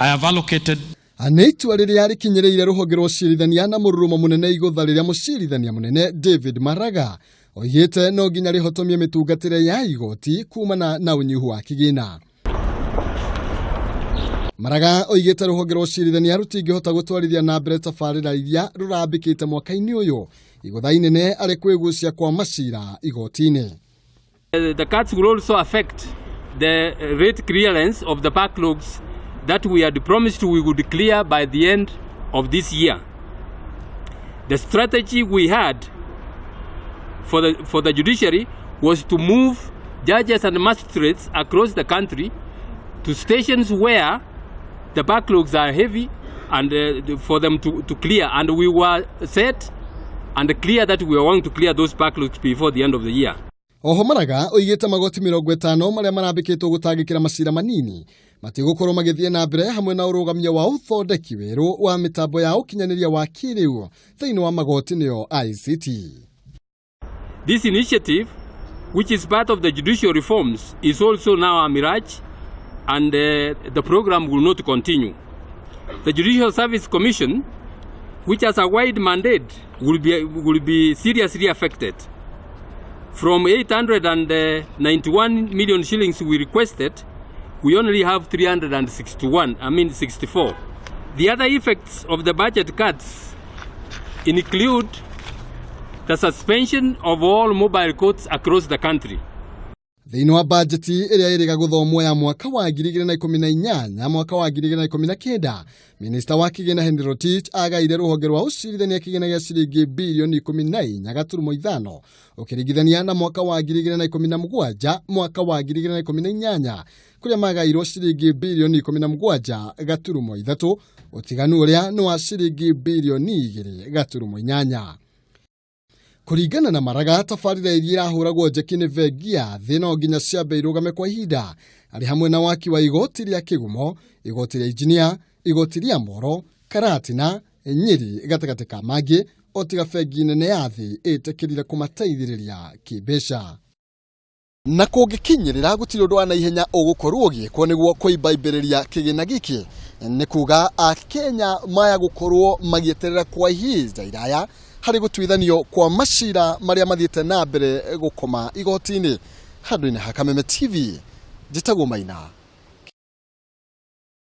I have allocated Nĩ itua rĩrĩa rĩkinyĩrĩire rũhonge rwa ũcirithania na mũrurumo mũnene igũtha rĩrĩa mũcirithania mũnene David Maraga oigĩte no nginya rĩhotomie mĩtungatĩre ya igoti kumana na ũnyihu wa kĩgĩna. Maraga oigĩte rũhonge rwa ũcirithania rũtingĩhota gũtwarithia na mbere tabarĩra iria rũrambĩkĩte mwaka-inĩ ũyũ igũtha inene arĩ kwĩgucia kwa macira igoti-inĩ. The cuts will also affect the rate clearance of the backlogs that we had promised we would clear by the end of this year. The strategy we had for the judiciary was to move judges and magistrates across the country to stations where the backlogs are heavy and for them to clear. And we were set and clear that we were going to clear those backlogs before the end of the year. Oho Maraga oigĩte magoti 50 marĩa marambĩkĩtwo gũtangĩkĩra macira manini matigũkorwo magĩthiĩ na mbere hamwe na ũrũgamia wa ũthondeki werũ wa mĩtambo ya ũkinyanĩria wa kĩrĩu thĩinĩ wa magoti nĩyo ICT. This initiative, which is part of the judicial reforms, is also now a mirage and the program will not continue. The Judicial Service Commission, which has a wide mandate, will be seriously affected. From 891 million shillings we requested, we only have 361, I mean 64. The other effects of the budget cuts include the suspension of all mobile courts across the country. Thĩinĩ wa bajeti ĩrĩa ĩrĩga gũthomwo ya mwaka wa 2018 mwaka wa 2019, minista wa kĩgĩna Henry Rotich agaire rũhonge rwa ũcirithania kĩgĩna gĩa ciringi birioni 14.5 ũkĩringithania na mwaka wa 2017 mwaka wa 2018 kũrĩa magairwo ciringi birioni 17.3, ũtiganu ũrĩa nĩ wa ciringi birioni 2.8. Kũringana na Maraga, tabarĩra iria irahũragwo njeki nĩ bengi ya thĩ no nginya ciambe irũgame kwa ihinda, arĩ hamwe na waki wa igoti rĩa Kĩgumo, igoti rĩa injinia, igoti rĩa Moro, Karatina, Nyĩrĩ gatagatĩ ka mangĩ, o tiga bengi nene ya thĩ ĩtĩkĩrire kũmateithĩrĩria kĩmbeca. Na kũngĩkinyĩrĩra gũtirĩ ũndũ wa naihenya ũgũkorwo ũgĩkwo nĩguo kũimbaimbĩrĩria kĩgĩna gĩkĩ, nĩ kuga akenya maya gũkorwo magĩeterera kwa ihinda iraya harĩ gũtuithanio kwa macira marĩa mathiĩte na mbere gũkoma igoti-inĩ. Handũ-inĩ ha Kameme TV, njĩtagwo Maina.